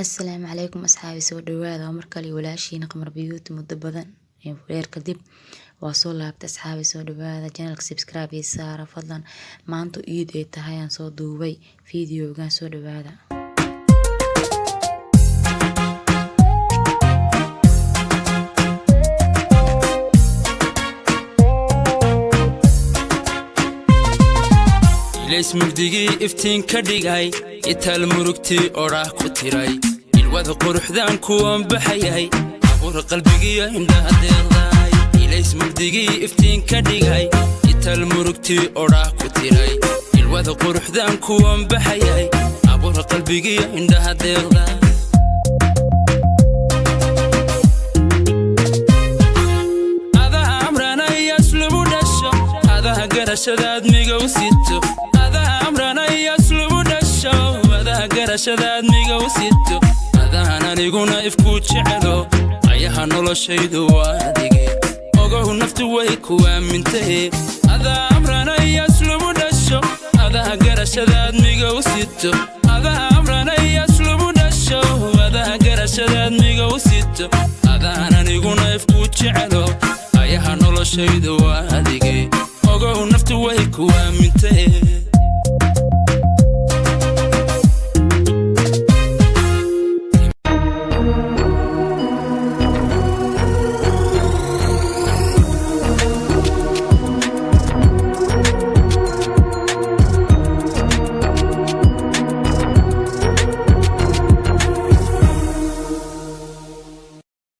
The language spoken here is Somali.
Assalaamu calaykum asxaabi, soo dhawaada. Waa mar kale walaashiin Qamar Beauty. Muddo badan dheer kadib waa soo laabtay. Asxaabi, soo dhawaada, channelka subscribe ii saara fadlan. Maanta Iid ay tahay aan soo duubay videogan. Soo dhawaada. Ilays mugdigii iftiin ka dhigay, itaal murugtii odhaah ku tiray, ilwada quruxdaan kuwan baxayay, abuur qalbigiyo indhaha deeqdaay. Ilays mugdigii iftiin ka dhigay, itaal murugtii odhaah ku tiray, ilwada quruxdaan kuwan baxayay, abuur qalbigiyo indhaha deeqdaay. Adaha amranayas lagu dhasho, adaha garashadaad migow sito. Adaha amranayas lagu dhasho, adaha garashadaad migow sito. Adahan aniguna ifkuu jecelo, ayaha noloshaydu waa adige. Ogow naftu way ku aamintahe. Adaha amranayas lagu dhasho, adaha garashadaad migow sito. Adaha amranayas lagu dhasho, adaha garashadaad migow sito. Adahan aniguna ifkuu jecelo, ayaha noloshaydu waa adige. Ogow naftu way ku aamintahe.